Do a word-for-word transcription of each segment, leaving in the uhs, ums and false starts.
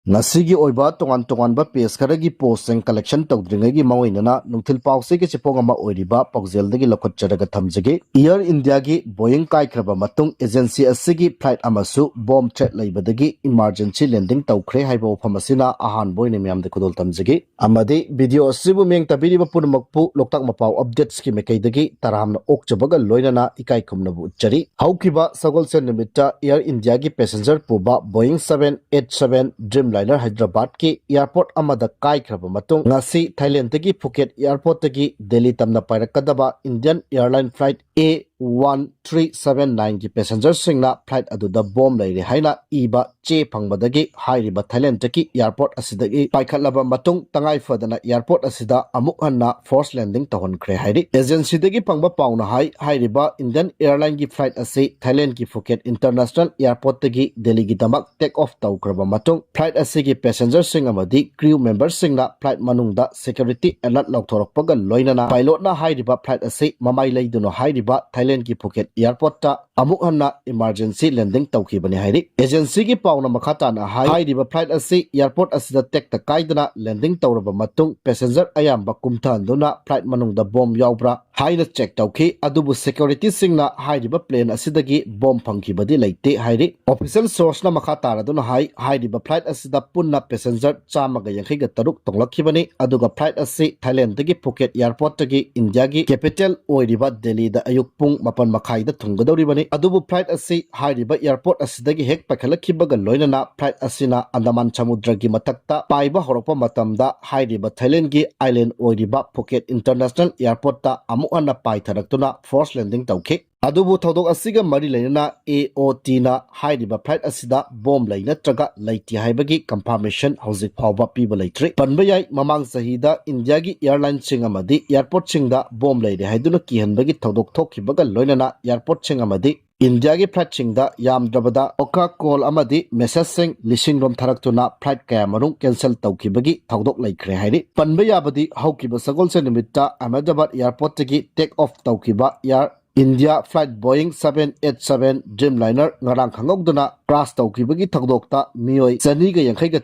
ꯉꯁꯤꯒꯤ ꯑꯣꯏꯕ ꯇꯣꯉꯥꯟ ꯇꯣꯉꯥꯟꯕ ꯄꯦꯖ ꯈꯔꯒꯤ ꯄꯣꯁꯁꯤꯡ ꯀꯂꯦꯛꯁꯟ ꯇꯧꯗ꯭ꯔꯤꯉꯩꯒꯤ ꯃꯥꯡꯑꯣꯏꯅꯅ ꯅꯨꯡꯊꯤꯜ ꯄꯥꯎꯆꯦꯒꯤ ꯆꯦꯐꯣꯡ ꯑꯃ ꯑꯣꯏꯔꯤꯕ ꯄꯥꯎꯖꯦꯜꯗꯒꯤ ꯂꯧꯈꯠꯆꯔꯒ ꯊꯝꯖꯒꯦ꯫ ꯏꯌꯔ ꯏꯟꯗꯤꯌꯥꯒꯤ ꯕꯣꯌꯤꯡ ꯀꯥꯏꯈ꯭ꯔꯕ ꯃꯇꯨꯡ ꯑꯦꯖꯦꯟꯁꯤ ꯑꯁꯤꯒꯤ ꯐ꯭ꯂꯥꯏꯠ ꯑꯃꯁꯨ ꯕꯣꯝ ꯊ꯭ꯔꯦꯠ ꯂꯩꯕꯗꯒꯤ ꯏꯃꯥꯔꯖꯦꯟꯁꯤ ꯂꯦꯟꯗꯤꯡ ꯇꯧꯈ꯭ꯔꯦ ꯍꯥꯏꯕ ꯋꯥꯐꯝ ꯑꯁꯤꯅ ꯑꯍꯥꯟꯕ ꯑꯣꯏꯅ ꯃꯤꯌꯥꯝꯗ ꯈꯨꯗꯣꯜ ꯇꯝꯖꯒꯦ꯫ ꯑꯃꯗꯤ ꯚꯤꯗꯤꯑꯣ ꯑꯁꯤꯕꯨ ꯃꯤꯠꯌꯦꯡ ꯇꯥꯕꯤꯔꯤꯕ ꯄꯨꯝꯅꯃꯛꯄꯨ ꯂꯣꯛꯇꯥꯛ ꯃꯄꯥꯎ ꯑꯞꯗꯦꯠꯁꯀꯤ ꯃꯥꯏꯀꯩꯗꯒꯤ ꯇꯔꯥꯝꯅ ꯑꯣꯛꯆꯕꯒ ꯂꯣꯏꯅꯅ ꯏꯀꯥꯏ ꯈꯨꯝꯅꯕ ꯎꯠꯆꯔꯤ꯫ ꯍꯧꯈꯤꯕ ꯁꯒꯣꯜꯁꯦꯟ ꯅꯨꯃꯤꯠꯇ ꯏꯌꯔ ꯏꯟꯗꯤꯌꯥꯒꯤ ꯄꯦꯁꯦꯟꯖꯔ ꯄꯨꯕ Boeing seven eight seven Dreamliner ꯍꯥꯏꯗ꯭ꯔꯕꯥꯗꯀꯤ ꯏꯌꯥꯔꯄꯣꯔꯠ ꯑꯃꯗ ꯀꯥꯏꯈ꯭ꯔꯕ ꯃꯇꯨꯡ ꯉꯁꯤ ꯊꯥꯏꯂꯦꯟꯗꯒꯤ ꯐꯨꯀꯦꯠ ꯏꯌꯥꯔꯄꯣꯔꯠꯇꯒꯤ ꯗꯦꯜꯂꯤ ꯇꯝꯅ ꯄꯥꯏꯔꯛꯀꯗꯕ Indian airline flight A one three seven nineꯒꯤ ꯄꯦꯁꯦꯟꯖꯔꯁꯤꯡꯅ ꯐ꯭ꯂꯥꯏꯠ ꯑꯗꯨꯗ ꯕꯣꯝ ꯂꯩꯔꯦ ꯍꯥꯏꯅ ꯏꯕ ꯆꯦ ꯐꯪꯕꯗꯒꯤ ꯍꯥꯏꯔꯤꯕ ꯊꯥꯏꯂꯦꯟꯗꯒꯤ ꯏꯌꯥꯔꯄꯣꯔꯠ ꯑꯁꯤꯗꯒꯤ ꯄꯥꯏꯈꯠꯂꯕ ꯃꯇꯨꯡ ꯇꯉꯥꯏ ꯐꯗꯅ ꯏꯌꯥꯔꯄꯣꯔꯠ ꯑꯁꯤꯗ ꯑꯃꯨꯛ ꯍꯟꯅ ꯐꯣꯔꯁ ꯂꯦꯟꯗꯤꯡ ꯇꯧꯍꯟꯈ꯭ꯔꯦ ꯍꯥꯏꯔꯤ꯫ ꯑꯦꯖꯦꯟꯁꯤꯗꯒꯤ ꯐꯪꯕ ꯄꯥꯎꯅ ꯍꯥꯏ, ꯍꯥꯏꯔꯤꯕ ꯏꯟꯗꯤꯌꯟ ꯏꯌꯔꯂꯥꯏꯟꯒꯤ ꯐ꯭ꯂꯥꯏꯠ ꯑꯁꯤ ꯊꯥꯏꯂꯦꯟꯗꯒꯤ ꯐꯨꯀꯦꯠ ꯏꯟꯇꯔꯅꯦꯁꯅꯦꯜ ꯏꯌꯥꯔꯄꯣꯔꯠꯇꯒꯤ ꯗꯦꯜꯂꯤꯒꯤꯗꯃꯛ ꯇꯦꯛ ꯑꯣꯐ ꯇꯧꯈ꯭ꯔꯕ ꯃꯇꯨꯡ ꯐ꯭ꯂꯥꯏꯠ ꯑꯁꯤꯒꯤ ꯄꯦꯁꯦꯟꯖꯔꯁꯤꯡ ꯑꯃꯗꯤ ꯀ꯭ꯔꯤꯎ ꯃꯦꯝꯕꯔꯁꯤꯡꯅ ꯐ꯭ꯂꯥꯏꯠ ꯃꯅꯨꯡꯗ ꯁꯦꯀ꯭ꯌꯨꯔꯤꯇꯤ ꯑꯦꯂꯔꯠ ꯂꯧꯊꯣꯔꯛꯄꯒ ꯂꯣꯏꯅꯅ ꯄꯥꯏꯂꯣꯠꯅ ꯍꯥꯏꯔꯤꯕ ꯐ꯭ꯂꯥꯏꯠ ꯑꯁꯤ ꯃꯃꯥꯏ ꯂꯩꯗꯨꯅ ꯍꯥꯏꯔꯤꯕ ꯊꯥꯏꯂꯦꯟꯗꯒꯤ ꯐꯨꯀꯦꯠ ꯏꯌꯥꯔꯄꯣꯔꯠꯇ ꯑꯃꯨꯛ ꯍꯟꯅ ꯏꯃꯥꯔꯖꯦꯟꯁꯤ ꯂꯦꯟꯗꯤꯡ ꯇꯧꯈꯤꯕꯅꯤ ꯍꯥꯏꯔꯤ꯫ ꯑꯦꯖꯦꯟꯁꯤꯒꯤ ꯄꯥꯎꯅ ꯃꯈꯥ ꯇꯥꯅ ꯍꯥꯏ, ꯍꯥꯏꯔꯤꯕ ꯐ꯭ꯂꯥꯏꯠ ꯑꯁꯤ ꯏꯌꯥꯔꯄꯣꯔꯠ ꯑꯁꯤꯗ ꯇꯦꯛꯇ ꯀꯥꯏꯗꯅ ꯂꯦꯟꯗꯤꯡ ꯇꯧꯔꯕ ꯃꯇꯨꯡ ꯄꯦꯁꯦꯟꯖꯔ ꯑꯌꯥꯝꯕ ꯀꯨꯝꯊꯍꯟꯗꯨꯅ ꯐ꯭ꯂꯥꯏꯠ ꯃꯅꯨꯡꯗ ꯕꯣꯝ ꯌꯥꯎꯕ꯭ꯔꯥ ꯍꯥꯏꯅ ꯆꯦꯛ ꯇꯧꯈꯤ꯫ ꯑꯗꯨꯕꯨ ꯁꯦꯀ꯭ꯌꯨꯔꯤꯇꯤꯁꯤꯡꯅ ꯍꯥꯏꯔꯤꯕ ꯄ꯭ꯂꯦꯟ ꯑꯁꯤꯗꯒꯤ ꯕꯣꯝ ꯐꯪꯈꯤꯕꯗꯤ ꯂꯩꯇꯦ ꯍꯥꯏꯔꯤ꯫ ꯑꯣꯐꯤꯁꯤꯌꯦꯜ ꯁꯣꯔꯁꯅ ꯃꯈꯥ ꯇꯥꯔꯗꯨꯅ ꯍꯥꯏ, ꯍꯥꯏꯔꯤꯕ ꯐ꯭ꯂꯥꯏꯠ ꯑꯁꯤꯗ ꯄꯨꯟꯅ ꯄꯦꯁꯦꯟꯖꯔ ꯆꯥꯝꯃꯒ ꯌꯥꯡꯈꯩꯒ ꯇꯔꯨꯛ ꯇꯣꯡꯂꯛꯈꯤꯕꯅꯤ꯫ ꯑꯗꯨꯒ ꯐ꯭ꯂꯥꯏꯠ ꯑꯁꯤ ꯊꯥꯏꯂꯦꯟꯗꯒꯤ ꯐꯨꯀꯦꯠ ꯏꯌꯥꯔꯄꯣꯔꯠꯇꯒꯤ ꯏꯟꯗꯤꯌꯥꯒꯤ ꯀꯦꯄꯤꯇꯦꯜ ꯑꯣꯏꯔꯤꯕ ꯗꯦꯜꯂꯤꯗ ꯑꯌꯨꯛ ꯄꯨꯡ ꯃꯥꯄꯟ ꯃꯈꯥꯏꯗ ꯊꯨꯡꯒꯗꯧꯔꯤꯕꯅꯤ꯫ ꯑꯗꯨꯕꯨ ꯐ꯭ꯂꯥꯏꯠ ꯑꯁꯤ ꯍꯥꯏꯔꯤꯕ ꯏꯌꯥꯔꯄꯣꯔꯠ ꯑꯁꯤꯗꯒꯤ ꯍꯦꯛ ꯄꯥꯏꯈꯠꯂꯛꯈꯤꯕꯒ ꯂꯣꯏꯅꯅ ꯐ꯭ꯂꯥꯏꯠ ꯑꯁꯤꯅ ꯑꯟꯗꯃꯥꯟ ꯁꯃꯨꯗ꯭ꯔꯒꯤ ꯃꯊꯛꯇ ꯄꯥꯏꯕ ꯍꯧꯔꯛꯄ ꯃꯇꯝꯗ ꯍꯥꯏꯔꯤꯕ ꯊꯥꯏꯂꯦꯟꯗꯒꯤ ꯑꯥꯏꯂꯦꯟ ꯑꯣꯏꯔꯤꯕ ꯐꯨꯀꯦꯠ ꯏꯟꯇꯔꯅꯦꯁꯅꯦꯜ ꯏꯌꯥꯔꯄꯣꯔꯠꯇ ꯑꯃꯨꯛ ꯍꯟꯅ ꯄꯥꯏꯊꯔꯛꯇꯨꯅ ꯐꯣꯔꯁ ꯂꯦꯟꯗꯤꯡ ꯇꯧꯈꯤ꯫ ꯑꯗꯨꯕꯨ ꯊꯧꯗꯣꯛ ꯑꯁꯤꯒ ꯃꯔꯤ ꯂꯩꯅꯅ ꯑꯦ ꯑꯣ ꯇꯤꯅ ꯍꯥꯏꯔꯤꯕ ꯐ꯭ꯂꯥꯏꯠ ꯑꯁꯤꯗ ꯕꯣꯝ ꯂꯩ ꯅꯠꯇ꯭ꯔꯒ ꯂꯩꯇꯦ ꯍꯥꯏꯕꯒꯤ ꯀꯟꯐꯥꯔꯃꯦꯁꯟ ꯍꯧꯖꯤꯛ ꯐꯥꯎꯕ ꯄꯤꯕ ꯂꯩꯇ꯭ꯔꯤ꯫ ꯄꯟꯕ ꯌꯥꯏ, ꯃꯃꯥꯡ ꯆꯍꯤꯗ ꯏꯟꯗꯤꯌꯥꯒꯤ ꯏꯌꯥꯔꯂꯥꯏꯟꯁꯤꯡ ꯑꯃꯗꯤ ꯏꯌꯥꯔꯄꯣꯔꯠꯁꯤꯡꯗ ꯕꯣꯝ ꯂꯩꯔꯦ ꯍꯥꯏꯗꯨꯅ ꯀꯤꯍꯟꯕꯒꯤ ꯊꯧꯗꯣꯛ ꯊꯣꯛꯈꯤꯕꯒ ꯂꯣꯏꯅꯅ ꯏꯌꯥꯔꯄꯣꯔꯠꯁꯤꯡ ꯑꯃꯗꯤ ꯏꯟꯗꯤꯌꯥꯒꯤ ꯐ꯭ꯂꯥꯏꯠꯁꯤꯡꯗ ꯌꯥꯝꯗ꯭ꯔꯕꯗ ꯑꯣꯀꯥ ꯀꯣꯜ ꯑꯃꯗꯤ ꯃꯦꯁꯦꯖꯁꯤꯡ ꯂꯤꯁꯤꯡ ꯔꯣꯝ ꯊꯥꯔꯛꯇꯨꯅ ꯐ꯭ꯂꯥꯏꯠ ꯀꯌꯥꯃꯔꯨꯝ ꯀꯦꯟꯁꯦꯜ ꯇꯧꯈꯤꯕꯒꯤ ꯊꯧꯗꯣꯛ ꯂꯩꯈ꯭ꯔꯦ ꯍꯥꯏꯔꯤ꯫ ꯄꯟꯕ ꯌꯥꯕꯗꯤ ꯍꯧꯈꯤꯕ ꯁꯒꯣꯜꯁꯦꯟ ꯅꯨꯃꯤꯠꯇ ꯑꯍꯃꯦꯗꯕꯥꯗ ꯏꯌꯥꯔꯄꯣꯔꯠꯇꯒꯤ ꯇꯦꯛ ꯑꯣꯐ ꯇꯧꯈꯤꯕ year India flight Boeing seven eight seven Dreamliner ꯉꯔꯥꯡ ꯈꯪꯍꯧꯗꯅ crash ꯇꯧꯈꯤꯕꯒꯤ ꯊꯧꯗꯣꯛꯇ ꯃꯤꯑꯣꯏ ꯆꯅꯤꯒ ꯌꯥꯡꯈꯩꯒ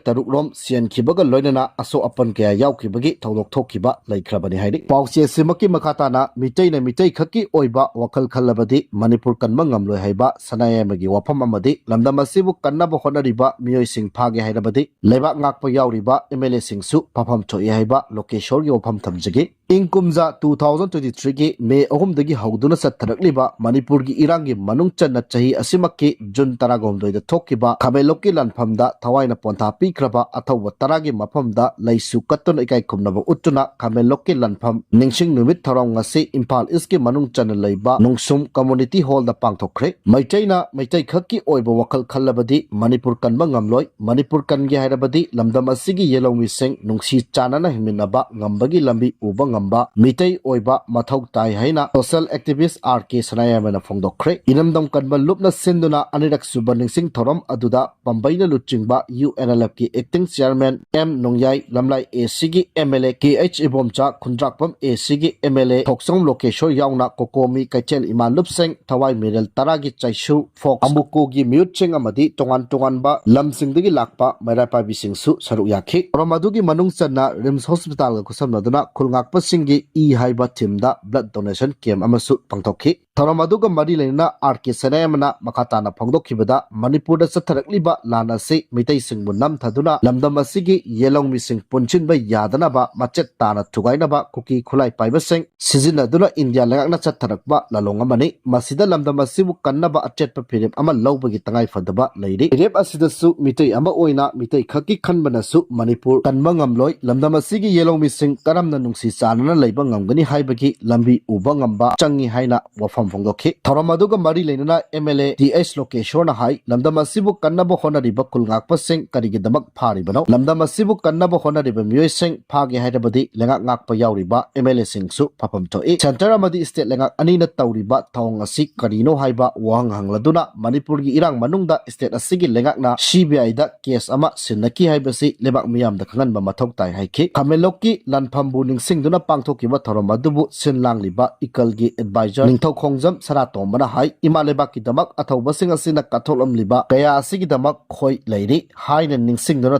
ꯇꯔꯨꯛ ꯔꯣꯝ ꯁꯤꯍꯟꯈꯤꯕꯒ ꯂꯣꯏꯅꯅ ꯑꯁꯣꯛ ꯑꯄꯟ ꯀꯌꯥ ꯌꯥꯎꯈꯤꯕꯒꯤ ꯊꯧꯗꯣꯛ ꯊꯣꯛꯈꯤꯕ ꯂꯩꯈ꯭ꯔꯕꯅꯤ ꯍꯥꯏꯔꯤ꯫ ꯄꯥꯎꯆꯦ ꯑꯁꯤꯃꯛꯀꯤ ꯃꯈꯥ ꯇꯥꯅ ꯃꯤꯇꯩꯅ ꯃꯤꯇꯩ ꯈꯛꯀꯤ ꯑꯣꯏꯕ ꯋꯥꯈꯜ ꯈꯜꯂꯕꯗꯤ ꯃꯅꯤꯄꯨꯔ ꯀꯟꯕ ꯉꯝꯂꯣꯏ ꯍꯥꯏꯕ ꯁꯅꯥꯌꯥꯏꯃꯒꯤ ꯋꯥꯐꯝ ꯑꯃꯗꯤ ꯂꯝꯗꯝ ꯑꯁꯤꯕꯨ ꯀꯟꯅꯕ ꯍꯣꯠꯅꯔꯤꯕ ꯃꯤꯑꯣꯏꯁꯤꯡ ꯐꯥꯒꯦ ꯍꯥꯏꯔꯕꯗꯤ ꯂꯩꯕꯥꯛ ꯉꯥꯛꯄ ꯌꯥꯎꯔꯤꯕ MLA ꯁꯤꯡꯁꯨ ꯐꯐꯝ ꯊꯣꯛꯏ ꯍꯥꯏꯕ ꯂꯣꯀꯦꯁꯣꯔꯒꯤ ꯋꯥꯐꯝ ꯊꯝꯖꯒꯦ꯫ ꯏꯪ ꯀꯨꯝꯖꯥ two thousand twenty three ꯒꯤ ꯃꯦ ꯑꯍꯨꯝꯗꯒꯤ ꯍꯧꯗꯨꯅ ꯆꯠꯊꯔꯛꯂꯤꯕ ꯃꯅꯤꯄꯨꯔꯒꯤ ꯏꯔꯥꯡꯒꯤ ꯃꯅꯨꯡ ꯆꯟꯅ ꯆꯍꯤ ꯑꯁꯤꯃꯛꯀꯤ ꯖꯨꯟ ꯇꯔꯥꯍꯨꯝꯗꯣꯏꯗ ꯊꯣꯛꯈꯤꯕ ꯈꯥꯃꯦꯟꯂꯣꯛꯀꯤ ꯂꯥꯟꯐꯝꯗ ꯊꯋꯥꯏꯅ ꯄꯣꯟꯊꯥ ꯄꯤꯈ꯭ꯔꯕ ꯑꯊꯧꯕ ꯇꯔꯥꯒꯤ ꯃꯐꯝꯗ ꯂꯩꯁꯨ ꯀꯠꯇꯨꯅ ꯏꯀꯥꯏ ꯈꯨꯝꯅꯕ ꯎꯠꯇꯨꯅ ꯈꯥꯃꯦꯟꯂꯣꯛꯀꯤ ꯂꯥꯟꯐꯝ ꯅꯤꯡꯁꯤꯡ ꯅꯨꯃꯤꯠ ꯊꯧꯔꯝ ꯉꯁꯤ ꯏꯝꯐꯥꯜ ꯏꯁꯀꯤ ꯃꯅꯨꯡ ꯆꯟꯅ ꯂꯩꯕ ꯅꯨꯡꯁꯨꯝ ꯀꯝꯃꯨꯅꯤꯇꯤ ꯍꯣꯜꯗ ꯄꯥꯡꯊꯣꯛꯈ꯭ꯔꯦ꯫ ꯃꯩꯇꯩꯅ ꯃꯩꯇꯩ ꯈꯛꯀꯤ ꯑꯣꯏꯕ ꯋꯥꯈꯜ ꯈꯜꯂꯕꯗꯤ ꯃꯅꯤꯄꯨꯔ ꯀꯟꯕ ꯉꯝꯂꯣꯏ꯫ ꯃꯅꯤꯄꯨꯔ ꯀꯟꯒꯦ ꯍꯥꯏꯔꯕꯗꯤ ꯂꯝꯗꯝ ꯑꯁꯤꯒꯤ ꯌꯦꯜꯍꯧꯃꯤꯁꯤꯡ ꯅꯨꯡꯁꯤ ꯆꯥꯟꯅꯅ ꯍꯤꯡꯃꯤꯟꯅꯕ ꯉꯝꯕꯒꯤ ꯂꯝꯕꯤ ꯎꯕ ꯉꯝꯕ ꯃꯤꯇꯩ ꯑꯣꯏꯕ ꯃꯊꯧ ꯇꯥꯏ ꯍꯥꯏꯅ social activist R K ꯁꯅꯥꯌꯥꯏꯃꯅ ꯐꯣꯡꯗꯣꯛꯈ꯭ꯔꯦ꯫ ꯏꯔꯝꯗꯝ ꯀꯟꯕ ꯂꯨꯞꯅ ꯁꯤꯟꯗꯨꯅ ꯑꯅꯤꯔꯛ ꯁꯨꯕ ꯅꯤꯡꯁꯤꯡ ꯊꯧꯔꯝ ꯑꯗꯨꯗ ꯄꯥꯝꯕꯩꯅ ꯂꯨꯆꯤꯡꯕ UNLF ꯀꯤ acting chairman M ꯅꯣꯡꯌꯥꯏ, ꯂꯝꯂꯥꯏ AC ꯒꯤ MLA K H ꯏꯕꯣꯝꯆꯥ, ꯈꯨꯟꯗ꯭ꯔꯥꯛꯄꯝ AC ꯒꯤ MLA ꯊꯣꯛꯆꯣꯝ ꯂꯣꯀꯦꯁꯣꯔ ꯌꯥꯎꯅ ꯀꯣꯀꯣꯃꯤ ꯀꯩꯊꯦꯜ ꯏꯃꯥ ꯂꯨꯞꯁꯦꯡ, ꯊꯋꯥꯏ ꯃꯤꯔꯦꯜ ꯇꯔꯥꯒꯤ ꯆꯩꯁꯨ, ꯐꯣꯛꯁ, ꯑꯃꯨꯀꯣꯒꯤ ꯃꯤꯍꯨꯠꯁꯤꯡ ꯑꯃꯗꯤ ꯇꯣꯉꯥꯟ ꯇꯣꯉꯥꯟꯕ ꯂꯝꯁꯤꯡꯗꯒꯤ ꯂꯥꯛꯄ ꯃꯩꯔꯥ ꯄꯥꯏꯕꯤꯁꯤꯡꯁꯨ ꯁꯔꯨꯛ ꯌꯥꯈꯤ꯫ ꯊꯧꯔꯝ ꯑꯗꯨꯒꯤ ꯃꯅꯨꯡ ꯆꯟꯅ RIMS hospital ꯒ ꯈꯨꯠꯁꯝꯅꯗꯨꯅ ꯈꯨꯜ ꯉꯥꯛꯄꯁꯤꯡꯒꯤ ꯏ ꯍꯥꯏꯕ theme ꯗ blood donation camp ꯑꯃꯁꯨ ꯄꯥꯡꯊꯣꯛꯈꯤ꯫ ꯊꯧꯔꯝ ꯑꯗꯨꯒ ꯃꯔꯤ ꯂꯩꯅꯅ R K ꯁꯅꯥꯌꯥꯏꯃꯅ ꯃꯈꯥ ꯇꯥꯅ ꯐꯣꯡꯗꯣꯛꯈꯤꯕꯗ, ꯃꯅꯤꯄꯨꯔꯗ ꯆꯠꯊꯔꯛꯂꯤꯕ ꯂꯥꯟ ꯑꯁꯤ ꯃꯤꯇꯩꯁꯤꯡꯕꯨ ꯅꯝꯊꯗꯨꯅ ꯂꯝꯗꯝ ꯑꯁꯤꯒꯤ ꯌꯦꯜꯍꯧꯃꯤꯁꯤꯡ ꯄꯨꯟꯁꯤꯟꯕ ꯌꯥꯗꯅꯕ ꯃꯆꯦꯠ ꯇꯥꯅ ꯊꯨꯒꯥꯏꯅꯕ ꯀꯨꯀꯤ ꯈꯨꯠꯂꯥꯏ ꯄꯥꯏꯕꯁꯤꯡ ꯁꯤꯖꯤꯟꯅꯗꯨꯅ ꯏꯟꯗꯤꯌꯥ ꯂꯩꯉꯥꯛꯅ ꯆꯠꯊꯔꯛꯄ ꯂꯥꯂꯣꯡ ꯑꯃꯅꯤ꯫ ꯃꯁꯤꯗ ꯂꯝꯗꯝ ꯑꯁꯤꯕꯨ ꯀꯟꯅꯕ ꯑꯆꯦꯠꯄ ꯐꯤꯔꯦꯞ ꯑꯃ ꯂꯧꯕꯒꯤ ꯇꯉꯥꯏꯐꯗꯕ ꯂꯩꯔꯤ꯫ ꯐꯤꯔꯦꯞ ꯑꯁꯤꯗꯁꯨ ꯃꯤꯇꯩ ꯑꯃ ꯑꯣꯏꯅ ꯃꯤꯇꯩ ꯈꯛꯀꯤ ꯈꯟꯕꯅꯁꯨ ꯃꯅꯤꯄꯨꯔ ꯀꯟꯕ ꯉꯝꯂꯣꯏ꯫ ꯂꯝꯗꯝ ꯑꯁꯤꯒꯤ ꯌꯦꯜꯍꯧꯃꯤꯁꯤꯡ ꯀꯔꯝꯅ ꯅꯨꯡꯁꯤ ꯆꯥꯟꯅꯅ ꯂꯩꯕ ꯉꯝꯒꯅꯤ ꯍꯥꯏꯕꯒꯤ ꯂꯝꯕꯤ ꯎꯕ ꯉꯝꯕ ꯆꯪꯉꯤ ꯍꯥꯏꯅ ꯋꯥꯐꯝ ꯐꯣꯡꯗꯣꯛꯈꯤ꯫ ꯊꯧꯔꯝ ꯑꯗꯨꯒ ꯃꯔꯤ ꯂꯩꯅꯅ MLA T H ꯂꯣꯀꯦꯁꯣꯔꯅ ꯍꯥꯏ, ꯂꯝꯗꯝ ꯑꯁꯤꯕꯨ ꯀꯟꯅꯕ ꯍꯣꯠꯅꯔꯤꯕ ꯈꯨꯜ ꯉꯥꯛꯄꯁꯤꯡ ꯀꯔꯤꯒꯤꯗꯃꯛ ꯐꯥꯔꯤꯕꯅꯣ? ꯂꯝꯗꯝ ꯑꯁꯤꯕꯨ ꯀꯟꯅꯕ ꯍꯣꯠꯅꯔꯤꯕ ꯃꯤꯑꯣꯏꯁꯤꯡ ꯐꯥꯒꯦ ꯍꯥꯏꯔꯕꯗꯤ ꯂꯩꯉꯥꯛ ꯉꯥꯛꯄ ꯌꯥꯎꯔꯤꯕ MLA ꯁꯤꯡꯁꯨ ꯐꯐꯝ ꯊꯣꯛꯏ꯫ Centre ꯑꯃꯗꯤ state ꯂꯩꯉꯥꯛ ꯑꯅꯤꯅ ꯇꯧꯔꯤꯕ ꯊꯧꯑꯣꯡ ꯑꯁꯤ ꯀꯔꯤꯅꯣ ꯍꯥꯏꯕ ꯋꯥꯍꯪ ꯍꯪꯂꯗꯨꯅ ꯃꯅꯤꯄꯨꯔꯒꯤ ꯏꯔꯥꯡ ꯃꯅꯨꯡꯗ state ꯑꯁꯤꯒꯤ ꯂꯩꯉꯥꯛꯅ CBI ꯗ case ꯑꯃ ꯁꯤꯟꯅꯈꯤ ꯍꯥꯏꯕꯁꯤ ꯂꯩꯕꯥꯛ ꯃꯤꯌꯥꯝꯗ ꯈꯪꯍꯟꯕ ꯃꯊꯧ ꯇꯥꯏ ꯍꯥꯏꯈꯤ꯫ ꯈꯥꯃꯦꯟꯂꯣꯛꯀꯤ ꯂꯥꯟꯐꯝꯕꯨ ꯅꯤꯡꯁꯤꯡꯗꯨꯅ ꯄꯥꯡꯊꯣꯛꯈꯤꯕ ꯊꯧꯔꯝ ꯑꯗꯨꯕꯨ ꯁꯤꯟ ꯂꯥꯡꯂꯤꯕ ꯏꯀꯜꯒꯤ advisor ꯅꯤꯡꯊꯧ ꯈꯣꯡꯖꯝ ꯁꯅꯥꯇꯣꯝꯕꯅ ꯍꯥꯏ, ꯏꯃꯥ ꯂꯩꯕꯥꯛꯀꯤꯗꯃꯛ ꯑꯊꯧꯕꯁꯤꯡ ꯑꯁꯤꯅ ꯀꯠꯊꯣꯛꯂꯝꯂꯤꯕ ꯀꯌꯥ ꯑꯁꯤꯒꯤꯗꯃꯛ ꯈꯣꯏ ꯂꯩꯔꯤ ꯍꯥꯏꯅ ꯅꯤꯡꯁꯤꯡꯗꯨꯅ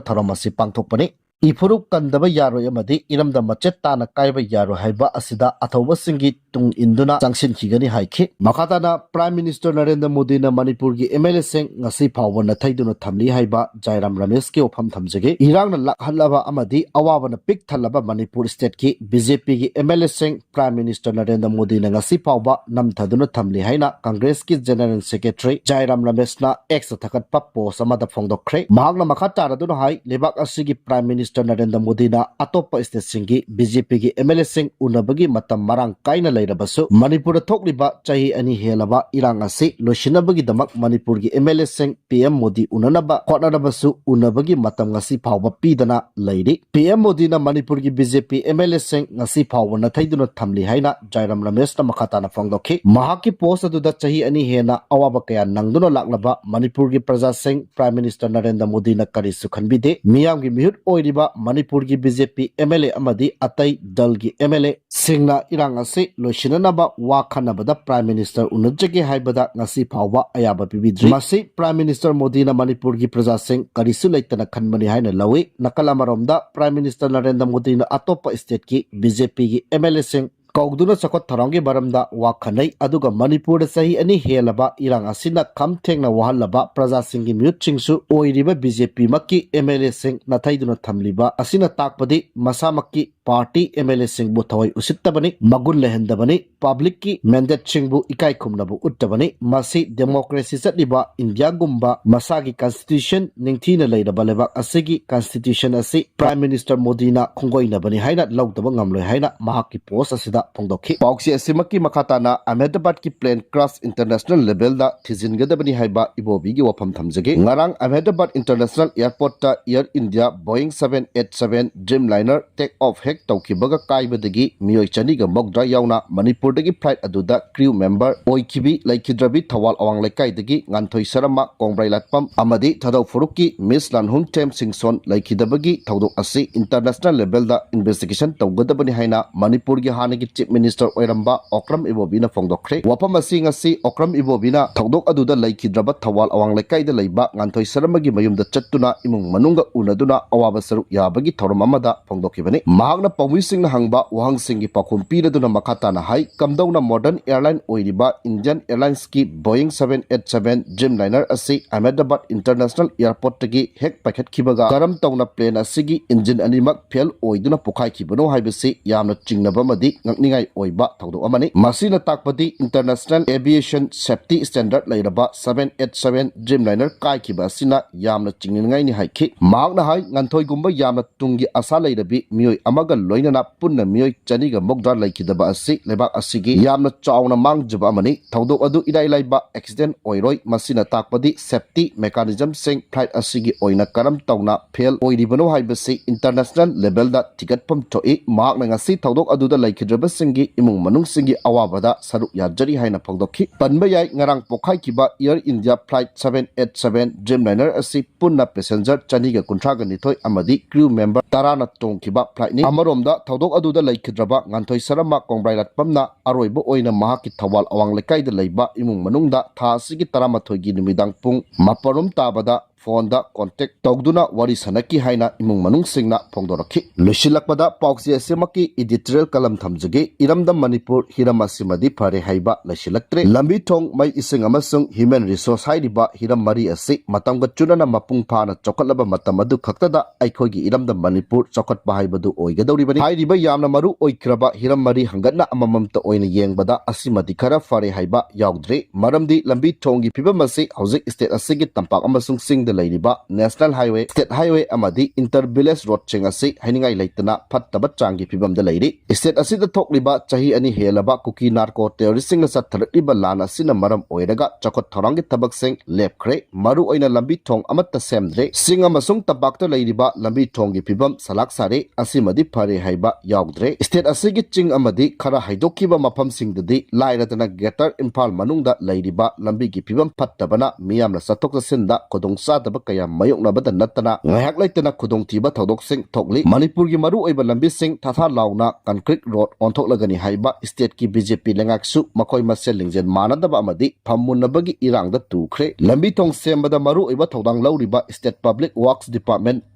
ꯊꯧꯔꯝ ꯑꯁꯤ ꯄꯥꯡꯊꯣꯛꯄꯅꯤ꯫ ꯏꯐꯨꯔꯨꯞ ꯀꯟꯗꯕ ꯌꯥꯔꯣꯏ ꯑꯃꯗꯤ ꯏꯔꯝꯗꯝ ꯃꯆꯦꯠ ꯇꯥꯅ ꯀꯥꯏꯕ ꯌꯥꯔꯣꯏ ꯍꯥꯏꯕ ꯑꯁꯤꯗ ꯑꯊꯧꯕꯁꯤꯡꯒꯤ ꯇꯨꯡ ꯏꯟꯗꯨꯅ ꯆꯪꯁꯤꯟꯈꯤꯒꯅꯤ ꯍꯥꯏꯈꯤ꯫ ꯃꯈꯥ ꯇꯥꯅ Prime Minister ꯅꯔꯦꯟꯗ꯭ꯔ ꯃꯣꯗꯤꯅ ꯃꯅꯤꯄꯨꯔꯒꯤ M L A ꯁꯤꯡ ꯉꯁꯤ ꯐꯥꯎꯕ ꯅꯊꯩꯗꯨꯅ ꯊꯝꯂꯤ ꯍꯥꯏꯕ ꯖꯥꯏꯔꯥꯝ ꯔꯃꯦꯁꯀꯤ ꯋꯥꯐꯝ ꯊꯝꯖꯒꯦ꯫ ꯏꯔꯥꯡꯅ ꯂꯥꯛꯍꯜꯂꯕ ꯑꯃꯗꯤ ꯑꯋꯥꯕꯅ ꯄꯤꯛ ꯊꯜꯂꯕ ꯃꯅꯤꯄꯨꯔ state ꯀꯤ B J P ꯒꯤ M L A ꯁꯤꯡ Prime Minister ꯅꯔꯦꯟꯗ꯭ꯔ ꯃꯣꯗꯤꯅ ꯉꯁꯤ ꯐꯥꯎꯕ ꯅꯝꯊꯗꯨꯅ ꯊꯝꯂꯤ ꯍꯥꯏꯅ Congress ꯀꯤ General Secretary ꯖꯥꯏꯔꯥꯝ ꯔꯃꯦꯁꯅ X ꯊꯥꯒꯠꯄ post ꯑꯃꯗ ꯐꯣꯡꯗꯣꯛꯈ꯭ꯔꯦ꯫ ꯃꯍꯥꯛꯅ ꯃꯈꯥ ꯇꯥꯔꯗꯨꯅ ꯍꯥꯏ, ꯂꯩꯕꯥꯛ ꯑꯁꯤꯒꯤ Prime Minister ꯅꯔꯦꯟꯗ꯭ꯔ ꯃꯣꯗꯤꯅ ꯑꯇꯣꯞꯄ state ꯁꯤꯡꯒꯤ B J P ꯒꯤ M L A ꯁꯤꯡ ꯎꯅꯕꯒꯤ ꯃꯇꯝ ꯃꯔꯥꯡ ꯀꯥꯏꯅ ꯂꯩꯔꯕꯁꯨ, ꯃꯅꯤꯄꯨꯔꯗ ꯊꯣꯛꯂꯤꯕ ꯆꯍꯤ ꯑꯅꯤ ꯍꯦꯜꯂꯕ ꯏꯔꯥꯡ ꯑꯁꯤ ꯂꯣꯏꯁꯤꯟꯅꯕꯒꯤꯗꯃꯛ ꯃꯅꯤꯄꯨꯔꯒꯤ M L A ꯁꯤꯡ P M ꯃꯣꯗꯤ ꯎꯅꯅꯕ ꯍꯣꯠꯅꯔꯕꯁꯨ ꯎꯅꯕꯒꯤ ꯃꯇꯝ ꯉꯁꯤ ꯐꯥꯎꯕ ꯄꯤꯗꯅ ꯂꯩꯔꯤ꯫ P M ꯃꯣꯗꯤꯅ ꯃꯅꯤꯄꯨꯔꯒꯤ B J P M L A ꯁꯤꯡ ꯉꯁꯤ ꯐꯥꯎꯕ ꯅꯊꯩꯗꯨꯅ ꯊꯝꯂꯤ ꯍꯥꯏꯅ ꯖꯥꯏꯔꯥꯝ ꯔꯃꯦꯁꯅ ꯃꯈꯥ ꯇꯥꯅ ꯐꯣꯡꯗꯣꯛꯈꯤ꯫ ꯃꯍꯥꯛꯀꯤ post ꯑꯗꯨꯗ ꯆꯍꯤ ꯑꯅꯤ ꯍꯦꯟꯅ ꯑꯋꯥꯕ ꯀꯌꯥ ꯅꯪꯗꯨꯅ ꯂꯥꯛꯂꯕ ꯃꯅꯤꯄꯨꯔꯒꯤ ꯄ꯭ꯔꯖꯥꯁꯤꯡ Prime Minister ꯅꯔꯦꯟꯗ꯭ꯔ ꯃꯣꯗꯤꯅ ꯀꯔꯤꯁꯨ ꯈꯟꯕꯤꯗꯦ꯫ ꯃꯤꯌꯥꯝꯒꯤ ꯃꯤꯍꯨꯠ ꯑꯣꯏꯔꯤꯕ ꯃꯅꯤꯄꯨꯔꯒꯤ B J P M L A ꯑꯃꯗꯤ ꯑꯇꯩ ꯗꯜꯒꯤ M L A ꯁꯤꯡꯅ ꯏꯔꯥꯡ ꯑꯁꯤ ꯂꯣꯏꯁꯤꯟꯅꯅꯕ ꯋꯥ ꯈꯟꯅꯕꯗ Prime Minister ꯎꯅꯖꯒꯦ ꯍꯥꯏꯕꯗ ꯉꯁꯤ ꯐꯥꯎꯕ ꯑꯌꯥꯕ ꯄꯤꯕꯤꯗ꯭ꯔꯤ꯫ ꯃꯁꯤ Prime Minister ꯃꯣꯗꯤꯅ ꯃꯅꯤꯄꯨꯔꯒꯤ ꯄ꯭ꯔꯖꯥꯁꯤꯡ ꯀꯔꯤꯁꯨ ꯂꯩꯇꯅ ꯈꯟꯕꯅꯤ ꯍꯥꯏꯅ ꯂꯧꯏ꯫ ꯅꯥꯀꯜ ꯑꯃꯔꯣꯝꯗ Prime Minister ꯅꯔꯦꯟꯗ꯭ꯔ ꯃꯣꯗꯤꯅ ꯑꯇꯣꯞꯄ state ꯀꯤ B J P ꯒꯤ M L A ꯁꯤꯡ ꯀꯧꯗꯨꯅ ꯆꯥꯎꯈꯠ ꯊꯧꯔꯥꯡꯒꯤ ꯃꯔꯝꯗ ꯋꯥ ꯈꯟꯅꯩ꯫ ꯑꯗꯨꯒ ꯃꯅꯤꯄꯨꯔꯗ ꯆꯍꯤ ꯑꯅꯤ ꯍꯦꯜꯂꯕ ꯏꯔꯥꯡ ꯑꯁꯤꯅ ꯈꯝ ꯊꯦꯡꯅ ꯋꯥꯍꯜꯂꯕ ꯄ꯭ꯔꯖꯥꯁꯤꯡꯒꯤ ꯃꯤꯍꯨꯠꯁꯤꯡꯁꯨ ꯑꯣꯏꯔꯤꯕ B J P ꯃꯛꯀꯤ M L A ꯁꯤꯡ ꯅꯥꯊꯩꯗꯨꯅ ꯊꯝꯂꯤꯕ ꯑꯁꯤꯅ ꯇꯥꯛꯄꯗꯤ ꯃꯁꯥꯃꯛꯀꯤ party M L A ꯁꯤꯡꯕꯨ ꯊꯋꯥꯏ ꯎꯁꯤꯠꯇꯕꯅꯤ, ꯃꯒꯨꯟ ꯂꯩꯍꯟꯗꯕꯅꯤ, public ꯀꯤ mandate ꯁꯤꯡꯕꯨ ꯏꯀꯥꯏ ꯈꯨꯝꯅꯕ ꯎꯠꯇꯕꯅꯤ꯫ ꯃꯁꯤ democracy ꯆꯠꯂꯤꯕ ꯏꯟꯗꯤꯌꯥꯒꯨꯝꯕ ꯃꯁꯥꯒꯤ constitution ꯅꯤꯡꯊꯤꯅ ꯂꯩꯔꯕ ꯂꯩꯕꯥꯛ ꯑꯁꯤꯒꯤ constitution ꯑꯁꯤ Prime Minister ꯃꯣꯗꯤꯅ ꯈꯣꯡꯒꯣꯏꯅꯕꯅꯤ ꯍꯥꯏꯅ ꯂꯧꯗꯕ ꯉꯝꯂꯣꯏ ꯍꯥꯏꯅ ꯃꯍꯥꯛꯀꯤ post ꯑꯁꯤꯗ ꯐꯣꯡꯗꯣꯛꯈꯤ꯫ ꯄꯥꯎꯆꯦ ꯑꯁꯤꯃꯛꯀꯤ ꯃꯈꯥ ꯇꯥꯅ Ahmedabad ꯀꯤ plane crash international level ꯗ ꯊꯤꯖꯤꯟꯒꯗꯕꯅꯤ ꯍꯥꯏꯕ ꯏꯕꯣꯕꯤꯒꯤ ꯋꯥꯐꯝ ꯊꯝꯖꯒꯦ꯫ ꯉꯔꯥꯡ Ahmedabad International Airport ꯇ Air India Boeing seven eight seven Dreamliner take off ꯍꯦꯛ ꯇꯧꯈꯤꯕꯒ ꯀꯥꯏꯕꯗꯒꯤ ꯃꯤꯑꯣꯏ ꯆꯅꯤꯒ ꯃꯧꯗ꯭ꯔꯥ ꯌꯥꯎꯅ ꯃꯅꯤꯄꯨꯔꯗꯒꯤ flight ꯑꯗꯨꯗ crew member ꯑꯣꯏꯈꯤꯕꯤ ꯂꯩꯈꯤꯗ꯭ꯔꯕꯤ ꯊꯧꯕꯥꯜ ꯑꯋꯥꯡ ꯂꯩꯀꯥꯏꯗꯒꯤ ꯉꯥꯟꯊꯣꯏ ꯁꯔꯃ, ꯀꯣꯡꯕ꯭ꯔꯩ ꯂꯥꯠꯄꯝ ꯑꯃꯗꯤ ꯊꯥꯗꯧ ꯐꯨꯔꯨꯞꯀꯤ Miss ꯂꯥꯟꯍꯨꯝꯊꯦꯝ ꯁꯤꯡꯁꯣꯟ ꯂꯩꯈꯤꯗꯕꯒꯤ ꯊꯧꯗꯣꯛ ꯑꯁꯤ international level ꯗ investigation ꯇꯧꯒꯗꯕꯅꯤ ꯍꯥꯏꯅ ꯃꯅꯤꯄꯨꯔꯒꯤ ꯍꯥꯟꯅꯒꯤ Chief Minister ꯑꯣꯏꯔꯝꯕ ꯑꯣꯀ꯭ꯔꯝ ꯏꯕꯣꯕꯤꯅ ꯐꯣꯡꯗꯣꯛꯈ꯭ꯔꯦ꯫ ꯋꯥꯐꯝ ꯑꯁꯤ ꯉꯁꯤ ꯑꯣꯀ꯭ꯔꯝ ꯏꯕꯣꯕꯤꯅ ꯊꯧꯗꯣꯛ ꯑꯗꯨꯗ ꯂꯩꯈꯤꯗ꯭ꯔꯕ ꯊꯧꯕꯥꯜ ꯑꯋꯥꯡ ꯂꯩꯀꯥꯏꯗ ꯂꯩꯕ ꯉꯥꯟꯊꯣꯏ ꯁꯔꯃꯒꯤ ꯃꯌꯨꯝꯗ ꯆꯠꯇꯨꯅ ꯏꯃꯨꯡ ꯃꯅꯨꯡꯒ ꯎꯅꯗꯨꯅ ꯑꯋꯥꯕ ꯁꯔꯨꯛ ꯌꯥꯕꯒꯤ ꯊꯧꯔꯝ ꯑꯃꯗ ꯐꯣꯡꯗꯣꯛꯈꯤꯕꯅꯤ꯫ ꯃꯍꯥꯛꯅ ꯄꯥꯎꯃꯤꯁꯤꯡꯅ ꯍꯪꯕ ꯋꯥꯍꯪꯁꯤꯡꯒꯤ ꯄꯥꯎꯈꯨꯝ ꯄꯤꯔꯗꯨꯅ ꯃꯈꯥ ꯇꯥꯅ ꯍꯥꯏ, ꯀꯝꯗꯧꯅ modern airline ꯑꯣꯏꯔꯤꯕ Indian Airlinesꯀꯤ Boeing seven eight seven Dreamliner ꯑꯁꯤ Ahmedabad International Airportꯇꯒꯤ ꯍꯦꯛ ꯄꯥꯏꯈꯠꯈꯤꯕꯒ ꯀꯔꯝ ꯇꯧꯅ plane ꯑꯁꯤꯒꯤ engine ꯑꯅꯤꯃꯛ fail ꯑꯣꯏꯗꯨꯅ ꯄꯣꯈꯥꯏꯈꯤꯕꯅꯣ ꯍꯥꯏꯕꯁꯤ ꯌꯥꯝꯅ ꯆꯤꯡꯅꯕ ꯑꯃꯗꯤ ꯉꯛꯅꯤꯡꯉꯥꯏ ꯑꯣꯏꯕ ꯊꯧꯗꯣꯛ ꯑꯃꯅꯤ꯫ ꯃꯁꯤꯅ ꯇꯥꯛꯄꯗꯤ International Aviation Safety Standard ꯂꯩꯔꯕ seven eight seven Dreamliner ꯀꯥꯏꯈꯤꯕ ꯑꯁꯤꯅ ꯌꯥꯝꯅ ꯆꯤꯡꯅꯅꯤꯡꯉꯥꯏꯅꯤ ꯍꯥꯏꯈꯤ꯫ ꯃꯍꯥꯛꯅ ꯍꯥꯏ, ꯉꯟꯊꯣꯏꯒꯨꯝꯕ ꯌꯥꯝꯅ ꯇꯨꯡꯒꯤ ꯑꯁꯥ ꯂꯩꯔꯕꯤ ꯃꯤꯑꯣꯏ ꯑꯃꯒ ꯂꯣꯏꯅꯅ ꯄꯨꯟꯅ ꯃꯤꯑꯣꯏ ꯆꯅꯤꯒ ꯃꯧꯗ꯭ꯔꯥ ꯂꯩꯈꯤꯗꯕ ꯑꯁꯤ ꯂꯩꯕꯥꯛ ꯑꯁꯤꯒꯤ ꯌꯥꯝꯅ ꯆꯥꯎꯅ ꯃꯥꯡꯖꯕ ꯑꯃꯅꯤ꯫ ꯊꯧꯗꯣꯛ ꯑꯗꯨ ꯏꯔꯥꯏ ꯂꯥꯏꯕ accident ꯑꯣꯏꯔꯣꯏ꯫ ꯃꯁꯤꯅ ꯇꯥꯛꯄꯗꯤ safety mechanismꯁꯤꯡ flight ꯑꯁꯤꯒꯤ ꯑꯣꯏꯅ ꯀꯔꯝ ꯇꯧꯅ fail ꯑꯣꯏꯔꯤꯕꯅꯣ ꯍꯥꯏꯕꯁꯤ international levelꯗ ꯊꯤꯒꯠꯐꯝ ꯊꯣꯛꯏ꯫ ꯃꯍꯥꯛꯅ ꯉꯁꯤ ꯊꯧꯗꯣꯛ ꯑꯗꯨꯗ ꯂꯩꯈꯤꯗ꯭ꯔꯕꯁꯤꯡꯒꯤ ꯏꯃꯨꯡ ꯃꯅꯨꯡꯁꯤꯡꯒꯤ ꯑꯋꯥꯕꯗ ꯁꯔꯨꯛ ꯌꯥꯖꯔꯤ ꯍꯥꯏꯅ ꯐꯣꯡꯗꯣꯛꯈꯤ꯫ ꯄꯟꯕ ꯌꯥꯏ, ꯉꯔꯥꯡ ꯄꯣꯈꯥꯏꯈꯤꯕ Air India flight seven eight seven Dreamliner ꯑꯁꯤ ꯄꯨꯟꯅ passenger ꯆꯅꯤꯒ ꯀꯨꯟꯊ꯭ꯔꯥꯒ ꯅꯤꯊꯣꯏ ꯑꯃꯗꯤ crew member ꯇꯔꯥꯅ ꯇꯣꯡꯈꯤꯕ flightꯅꯤ꯫ ꯑꯃꯔꯣꯝꯗ ꯊꯧꯗꯣꯛ ꯑꯗꯨꯗ ꯂꯩꯈꯤꯗ꯭ꯔꯕ ꯉꯥꯟꯊꯣꯏ ꯁꯔꯃ ꯀꯣꯡꯕ꯭ꯔꯥꯏꯂꯥꯠꯄꯝꯅ ꯑꯔꯣꯏꯕ ꯑꯣꯏꯅ ꯃꯍꯥꯛꯀꯤ ꯊꯧꯕꯥꯜ ꯑꯋꯥꯡ ꯂꯩꯀꯥꯏꯗ ꯂꯩꯕ ꯏꯃꯨꯡ ꯃꯅꯨꯡꯗ ꯊꯥ ꯑꯁꯤꯒꯤ ꯇꯔꯥꯃꯥꯊꯣꯏꯒꯤ ꯅꯨꯃꯤꯗꯥꯡ ꯄꯨꯡ ꯃꯥꯄꯜ ꯔꯣꯝ ꯇꯥꯕꯗ phoneꯗ contact ꯇꯧꯗꯨꯅ ꯋꯥꯔꯤ ꯁꯥꯅꯈꯤ ꯍꯥꯏꯅ ꯏꯃꯨꯡ ꯃꯅꯨꯡꯁꯤꯡꯅ ꯐꯣꯡꯗꯣꯔꯛꯈꯤ꯫ ꯂꯣꯏꯁꯤꯜꯂꯛꯄꯗ ꯄꯥꯎꯆꯦ ꯑꯁꯤꯃꯛꯀꯤ editorial ꯀꯂꯝ ꯊꯝꯖꯒꯦ꯫ ꯏꯔꯝꯗꯝ ꯃꯅꯤꯄꯨꯔ ꯍꯤꯔꯝ ꯑꯁꯤꯃꯗꯤ ꯐꯔꯦ ꯍꯥꯏꯕ ꯂꯩꯁꯤꯜꯂꯛꯇ꯭ꯔꯦ꯫ ꯂꯝꯕꯤ ꯊꯣꯡ, ꯃꯩ, ꯏꯁꯤꯡ ꯑꯃꯁꯨꯡ human resource ꯍꯥꯏꯔꯤꯕ ꯍꯤꯔꯝ ꯃꯔꯤ ꯑꯁꯤ ꯃꯇꯝꯒ ꯆꯨꯅꯅ ꯃꯄꯨꯡ ꯐꯥꯅ ꯆꯥꯎꯈꯠꯂꯕ ꯃꯇꯝ ꯑꯗꯨ ꯈꯛꯇꯗ ꯑꯩꯈꯣꯏꯒꯤ ꯏꯔꯝꯗꯝ ꯃꯅꯤꯄꯨꯔ ꯆꯥꯎꯈꯠꯄ ꯍꯥꯏꯕꯗꯨ ꯑꯣꯏꯒꯗꯧꯔꯤꯕꯅꯤ꯫ ꯍꯥꯏꯔꯤꯕ ꯌꯥꯝꯅ ꯃꯔꯨ ꯑꯣꯏꯈ꯭ꯔꯕ ꯍꯤꯔꯝ ꯃꯔꯤ ꯍꯪꯒꯠꯅ ꯑꯃꯃꯝꯇ ꯑꯣꯏꯅ ꯌꯦꯡꯕꯗ ꯑꯁꯤꯃꯗꯤ ꯈꯔ ꯐꯔꯦ ꯍꯥꯏꯕ ꯌꯥꯎꯗ꯭ꯔꯦ꯫ ꯃꯔꯝꯗꯤ ꯂꯝꯕꯤ ꯊꯣꯡꯒꯤ ꯐꯤꯕꯝ ꯑꯁꯤ ꯍꯧꯖꯤꯛ state ꯑꯁꯤꯒꯤ ꯇꯝꯄꯥꯛ ꯑꯃꯁꯨꯡ ꯆꯤꯡꯗ ꯂꯩꯔꯤꯕ national highway, state highway ꯑꯃꯗꯤ inter village roadꯁꯤꯡ ꯑꯁꯤ ꯍꯥꯏꯅꯤꯡꯉꯥꯏ ꯂꯩꯇꯅ ꯐꯠꯇꯕ ꯆꯥꯡꯒꯤ ꯐꯤꯕꯝꯗ ꯂꯩꯔꯤ꯫ State ꯑꯁꯤꯗ ꯊꯣꯛꯂꯤꯕ ꯆꯍꯤ ꯑꯅꯤ ꯍꯦꯜꯂꯕ ꯀꯨꯀꯤ narco terroristꯁꯤꯡꯅ ꯆꯠꯊꯔꯛꯂꯤꯕ ꯂꯥꯟ ꯑꯁꯤꯅ ꯃꯔꯝ ꯑꯣꯏꯔꯒ ꯆꯥꯎꯈꯠ ꯊꯧꯔꯥꯡꯒꯤ ꯊꯕꯛꯁꯤꯡ ꯂꯦꯞꯈ꯭ꯔꯦ꯫ ꯃꯔꯨ ꯑꯣꯏꯅ ꯂꯝꯕꯤ ꯊꯣꯡ ꯑꯃꯠꯇ ꯁꯦꯝꯗ꯭ꯔꯦ꯫ ꯆꯤꯡ ꯑꯃꯁꯨꯡ ꯇꯝꯄꯥꯛꯇ ꯂꯩꯔꯤꯕ ꯂꯝꯕꯤ ꯊꯣꯡꯒꯤ ꯐꯤꯕꯝ ꯁꯂꯥꯛ ꯁꯥꯔꯦ꯫ ꯑꯁꯤꯃꯗꯤ ꯐꯔꯦ ꯍꯥꯏꯕ ꯌꯥꯎꯗ꯭ꯔꯦ꯫ State ꯑꯁꯤꯒꯤ ꯆꯤꯡ ꯑꯃꯗꯤ ꯈꯔ ꯍꯥꯏꯗꯣꯛꯈꯤꯕ ꯃꯐꯝꯁꯤꯡꯗꯗꯤ ꯂꯥꯏꯔꯗꯅ Greater ꯏꯝꯐꯥꯜ ꯃꯅꯨꯡꯗ ꯂꯩꯔꯤꯕ ꯂꯝꯕꯤꯒꯤ ꯐꯤꯕꯝ ꯐꯠꯇꯕꯅ ꯃꯤꯌꯥꯝꯅ ꯆꯠꯊꯣꯛ ꯆꯠꯁꯤꯟꯗ ꯈꯨꯗꯣꯡꯆꯥ ꯆꯥꯗꯕ ꯀꯌꯥ ꯃꯥꯌꯣꯛꯅꯕꯗ ꯅꯠꯇꯅ ꯉꯥꯏꯍꯥꯛ ꯂꯩꯇꯅ ꯈꯨꯗꯣꯡꯊꯤꯕ ꯊꯧꯗꯣꯛꯁꯤꯡ ꯊꯣꯛꯂꯤ꯫ ꯃꯅꯤꯄꯨꯔꯒꯤ ꯃꯔꯨꯑꯣꯏꯕ ꯂꯝꯕꯤꯁꯤꯡ ꯊꯥꯊꯥ ꯂꯥꯎꯅ concrete road ꯑꯣꯟꯊꯣꯛꯂꯒꯅꯤ ꯍꯥꯏꯕ stateꯀꯤ BJP ꯂꯩꯉꯥꯛꯁꯨ ꯃꯈꯣꯏ ꯃꯁꯦꯜ ꯂꯤꯡꯖꯦꯜ ꯃꯥꯟꯅꯗꯕ ꯑꯃꯗꯤ ꯐꯝꯃꯨꯟꯅꯕꯒꯤ ꯏꯔꯥꯡꯗ ꯇꯨꯈ꯭ꯔꯦ꯫ ꯂꯝꯕꯤ ꯊꯣꯡ ꯁꯦꯝꯕꯗ ꯃꯔꯨꯑꯣꯏꯕ ꯊꯧꯗꯥꯡ ꯂꯧꯔꯤꯕ State Public Works Department,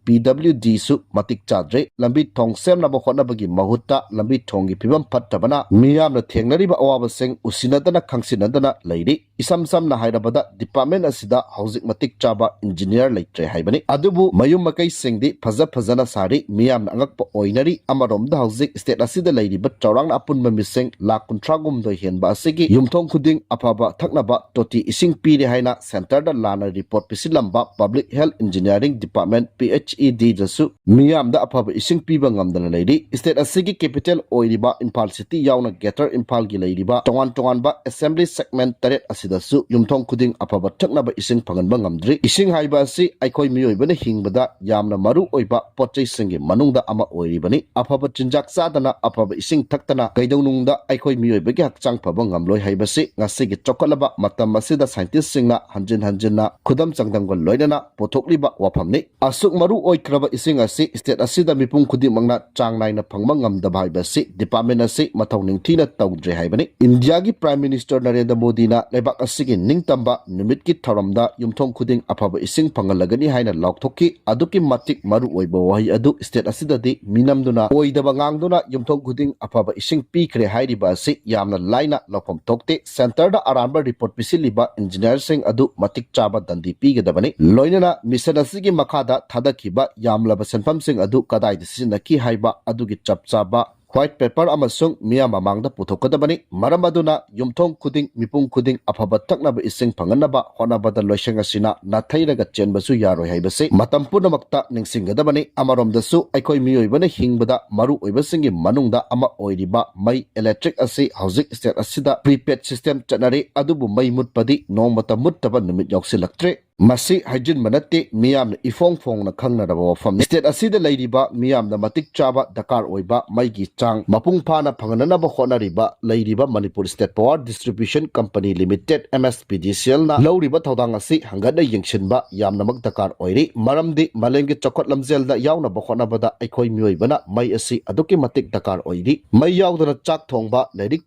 PWDꯁꯨ ꯃꯇꯤꯛ ꯆꯥꯗ꯭ꯔꯦ꯫ ꯂꯝꯕꯤ ꯊꯣꯡ ꯁꯦꯝꯅꯕ ꯍꯣꯠꯅꯕꯒꯤ ꯃꯍꯨꯠꯇ ꯂꯝꯕꯤ ꯊꯣꯡꯒꯤ ꯐꯤꯕꯝ ꯐꯠꯇꯕꯅ ꯃꯤꯌꯥꯝꯅ ꯊꯦꯡꯅꯔꯤꯕ ꯑꯋꯥꯕꯁꯤꯡ ꯎꯁꯤꯟꯅꯗꯅ ꯈꯪꯁꯤꯟꯅꯗꯅ ꯂꯩꯔꯤ꯫ ꯏꯁꯝ ꯁꯝꯅ ꯍꯥꯏꯔꯕꯗ, department ꯑꯁꯤꯗ ꯍꯧꯖꯤꯛ ꯃꯇꯤꯛ ꯆꯥꯕ engineer ꯂꯩꯇ꯭ꯔꯦ ꯍꯥꯏꯕꯅꯤ꯫ ꯑꯗꯨꯕꯨ ꯃꯌꯨꯝ ꯃꯀꯩꯁꯤꯡꯗꯤ ꯐꯖ ꯐꯖꯅ ꯁꯥꯔꯤ, ꯃꯤꯌꯥꯝꯅ ꯑꯉꯛꯄ ꯑꯣꯏꯅꯔꯤ꯫ ꯑꯃꯔꯣꯝꯗ ꯍꯧꯖꯤꯛ state ꯑꯁꯤꯗ ꯂꯩꯔꯤꯕ ꯆꯥꯎꯔꯥꯛꯅ ꯑꯄꯨꯟꯕ ꯃꯤꯁꯤꯡ ꯂꯥꯈ ꯀꯨꯟꯊ꯭ꯔꯥ ꯍꯨꯝꯗꯣꯏ ꯍꯦꯟꯕ ꯑꯁꯤꯒꯤ ꯌꯨꯝꯊꯣꯡ ꯈꯨꯗꯤꯡ ꯑꯐꯕ ꯊꯛꯅꯕ ꯇꯣꯇꯤ ꯏꯁꯤꯡ ꯄꯤꯔꯦ ꯍꯥꯏꯅ centreꯗ ꯂꯥꯟꯅ report ꯄꯤꯁꯤꯜꯂꯝꯕ Public Health Engineering Department, PHEDꯗꯁꯨ ꯃꯤꯌꯥꯝꯗ ꯑꯐꯕ ꯏꯁꯤꯡ ꯄꯤꯕ ꯉꯝꯗꯅ ꯂꯩꯔꯤ꯫ State ꯑꯁꯤꯒꯤ capital ꯑꯣꯏꯔꯤꯕ ꯏꯝꯐꯥꯜ city ꯌꯥꯎꯅ Greater ꯏꯝꯐꯥꯜꯒꯤ ꯂꯩꯔꯤꯕ ꯇꯣꯉꯥꯟ ꯇꯣꯉꯥꯟꯕ assembly segment ꯇꯔꯦꯠ ꯑꯁꯤꯗꯁꯨ ꯌꯨꯝꯊꯣꯡ ꯈꯨꯗꯤꯡ ꯑꯐꯕ ꯊꯛꯅꯕ ꯏꯁꯤꯡ ꯐꯪꯍꯟꯕ ꯉꯝꯗ꯭ꯔꯤ꯫ ꯏꯁꯤꯡ ꯍꯥꯏꯕ ꯑꯁꯤ ꯑꯩꯈꯣꯏ ꯃꯤꯑꯣꯏꯕꯅ ꯍꯤꯡꯕꯗ ꯌꯥꯝꯅ ꯃꯔꯨ ꯑꯣꯏꯕ ꯄꯣꯠꯆꯩꯁꯤꯡꯒꯤ ꯃꯅꯨꯡꯗ ꯑꯃ ꯑꯣꯏꯔꯤꯕꯅꯤ꯫ ꯑꯐꯕ ꯆꯤꯟꯖꯥꯛ ꯆꯥꯗꯅ, ꯑꯐꯕ ꯏꯁꯤꯡ ꯊꯛꯇꯅ ꯀꯩꯗꯧꯅꯨꯡꯗ ꯑꯩꯈꯣꯏ ꯃꯤꯑꯣꯏꯕꯒꯤ ꯍꯛꯆꯥꯡ ꯐꯕ ꯉꯝꯂꯣꯏ ꯍꯥꯏꯕꯁꯤ ꯉꯁꯤꯒꯤ ꯆꯥꯎꯈꯠꯂꯕ ꯃꯇꯝ ꯑꯁꯤꯗ scientistꯁꯤꯡꯅ ꯍꯟꯖꯤꯟ ꯍꯟꯖꯤꯟꯅ ꯈꯨꯗꯝ ꯆꯥꯡꯗꯝꯒ ꯂꯣꯏꯅꯅ ꯄꯨꯊꯣꯛꯂꯤꯕ ꯋꯥꯐꯝꯅꯤ꯫ ꯑꯁꯨꯛ ꯃꯔꯨ ꯑꯣꯏꯈ꯭ꯔꯕ ꯏꯁꯤꯡ ꯑꯁꯤ state ꯑꯁꯤꯗ ꯃꯤꯄꯨꯝ ꯈꯨꯗꯤꯡꯃꯛꯅ ꯆꯥꯡ ꯅꯥꯏꯅ ꯐꯪꯕ ꯉꯝꯗꯕ ꯍꯥꯏꯕꯁꯤ department ꯑꯁꯤ ꯃꯊꯧ ꯅꯤꯡꯊꯤꯅ ꯇꯧꯗ꯭ꯔꯦ ꯍꯥꯏꯕꯅꯤ꯫ ꯏꯟꯗꯤꯌꯥꯒꯤ Prime Minister ꯅꯔꯦꯟꯗ꯭ꯔ ꯃꯣꯗꯤꯅ ꯂꯩꯕꯥꯛ ꯑꯁꯤꯒꯤ ꯅꯤꯡꯇꯝꯕ ꯅꯨꯃꯤꯠꯀꯤ ꯊꯧꯔꯝꯗ ꯌꯨꯝꯊꯣꯡ ꯈꯨꯗꯤꯡ ꯑꯐꯕ ꯏꯁꯤꯡ ꯐꯪꯍꯜꯂꯒꯅꯤ ꯍꯥꯏꯅ ꯂꯥꯎꯊꯣꯛꯈꯤ꯫ ꯑꯗꯨꯛꯀꯤ ꯃꯇꯤꯛ ꯃꯔꯨ ꯑꯣꯏꯕ ꯋꯥꯍꯩ ꯑꯗꯨ state ꯑꯁꯤꯗꯗꯤ ꯃꯤꯅꯝꯗꯨꯅ, ꯑꯣꯏꯗꯕ ꯉꯥꯡꯗꯨꯅ ꯌꯨꯝꯊꯣꯡ ꯈꯨꯗꯤꯡ ꯑꯐꯕ ꯏꯁꯤꯡ ꯄꯤꯈ꯭ꯔꯦ ꯍꯥꯏꯔꯤꯕ ꯑꯁꯤ ꯌꯥꯝꯅ ꯂꯥꯏꯅ ꯂꯧꯐꯝ ꯊꯣꯛꯇꯦ꯫ Centreꯗ ꯑꯔꯥꯟꯕ report ꯄꯤꯁꯤꯜꯂꯤꯕ engineerꯁꯤꯡ ꯑꯗꯨ ꯃꯇꯤꯛ ꯆꯥꯕ ꯗꯟꯗꯤ ꯄꯤꯒꯗꯕꯅꯤ꯫ ꯂꯣꯏꯅꯅ mission ꯑꯁꯤꯒꯤ ꯃꯈꯥꯗ ꯊꯥꯗꯈꯤꯕ ꯌꯥꯝꯂꯕ ꯁꯦꯟꯐꯝꯁꯤꯡ ꯑꯗꯨ ꯀꯗꯥꯏꯗ ꯁꯤꯖꯤꯟꯅꯈꯤ ꯍꯥꯏꯕ ꯑꯗꯨꯒꯤ ꯆꯞ ꯆꯥꯕ white paper ꯑꯃꯁꯨꯡ ꯃꯤꯌꯥꯝ ꯃꯃꯥꯡꯗ ꯄꯨꯊꯣꯛꯀꯗꯕꯅꯤ꯫ ꯃꯔꯝ ꯑꯗꯨꯅ ꯌꯨꯝꯊꯣꯡ ꯈꯨꯗꯤꯡ, ꯃꯤꯄꯨꯝ ꯈꯨꯗꯤꯡ ꯑꯐꯕ ꯊꯛꯅꯕ ꯏꯁꯤꯡ ꯐꯪꯍꯟꯅꯕ ꯍꯣꯠꯅꯕꯗ ꯂꯣꯏꯁꯪ ꯑꯁꯤꯅ ꯅꯥꯊꯩꯔꯒ ꯆꯦꯟꯕꯁꯨ ꯌꯥꯔꯣꯏ ꯍꯥꯏꯕꯁꯤ ꯃꯇꯝ ꯄꯨꯝꯅꯃꯛꯇ ꯅꯤꯡꯁꯤꯡꯒꯗꯕꯅꯤ꯫ ꯑꯃꯔꯣꯝꯗꯁꯨ ꯑꯩꯈꯣꯏ ꯃꯤꯑꯣꯏꯕꯅ ꯍꯤꯡꯕꯗ ꯃꯔꯨ ꯑꯣꯏꯕꯁꯤꯡꯒꯤ ꯃꯅꯨꯡꯗ ꯑꯃ ꯑꯣꯏꯔꯤꯕ ꯃꯩ, electric ꯑꯁꯤ ꯍꯧꯖꯤꯛ state ꯑꯁꯤꯗ prepaid system ꯆꯠꯅꯔꯤ, ꯑꯗꯨꯕꯨ ꯃꯩ ꯃꯨꯠꯄꯗꯤ ꯅꯣꯡꯃꯇ ꯃꯨꯠꯇꯕ ꯅꯨꯃꯤꯠ ꯌꯥꯎꯁꯤꯜꯂꯛꯇ꯭ꯔꯦ꯫ ꯃꯁꯤ ꯍꯥꯏꯖꯤꯟꯕ ꯅꯠꯇꯦ, ꯃꯤꯌꯥꯝꯅ ꯏꯐꯣꯡ ꯐꯣꯡꯅ ꯈꯪꯅꯔꯕ ꯋꯥꯐꯝꯅꯤ꯫ ꯁ꯭ꯇꯦꯠ ꯑꯁꯤꯗ ꯂꯩꯔꯤꯕ ꯃꯤꯌꯥꯝꯅ ꯃꯇꯤꯛ ꯆꯥꯕ ꯗꯔꯀꯥꯔ ꯑꯣꯏꯕ ꯃꯩꯒꯤ ꯆꯥꯡ ꯃꯄꯨꯡ ꯐꯥꯅ ꯐꯪꯍꯟꯅꯕ ꯍꯣꯠꯅꯔꯤꯕ ꯂꯩꯔꯤꯕ Manipur state power distribution company limited, M S P D C ꯑꯦꯜꯅ ꯂꯧꯔꯤꯕ ꯊꯧꯗꯥꯡ ꯑꯁꯤ ꯍꯪꯒꯠꯅ ꯌꯦꯡꯁꯤꯟꯕ ꯌꯥꯝꯅꯃꯛ ꯗꯔꯀꯥꯔ ꯑꯣꯏꯔꯤ꯫ ꯃꯔꯝꯗꯤ ꯃꯥꯂꯦꯝꯒꯤ ꯆꯥꯎꯈꯠ ꯂꯝꯖꯦꯜꯗ ꯌꯥꯎꯅꯕ ꯍꯣꯠꯅꯕꯗ ꯑꯩꯈꯣꯏ ꯃꯤꯑꯣꯏꯕꯅ ꯃꯩ ꯑꯁꯤ ꯑꯗꯨꯛꯀꯤ ꯃꯇꯤꯛ ꯗꯔꯀꯥꯔ ꯑꯣꯏꯔꯤ꯫ ꯃꯩ ꯌꯥꯎꯗꯅ ꯆꯥꯛ ꯊꯣꯡꯕ, ꯂꯥꯏꯔꯤꯛ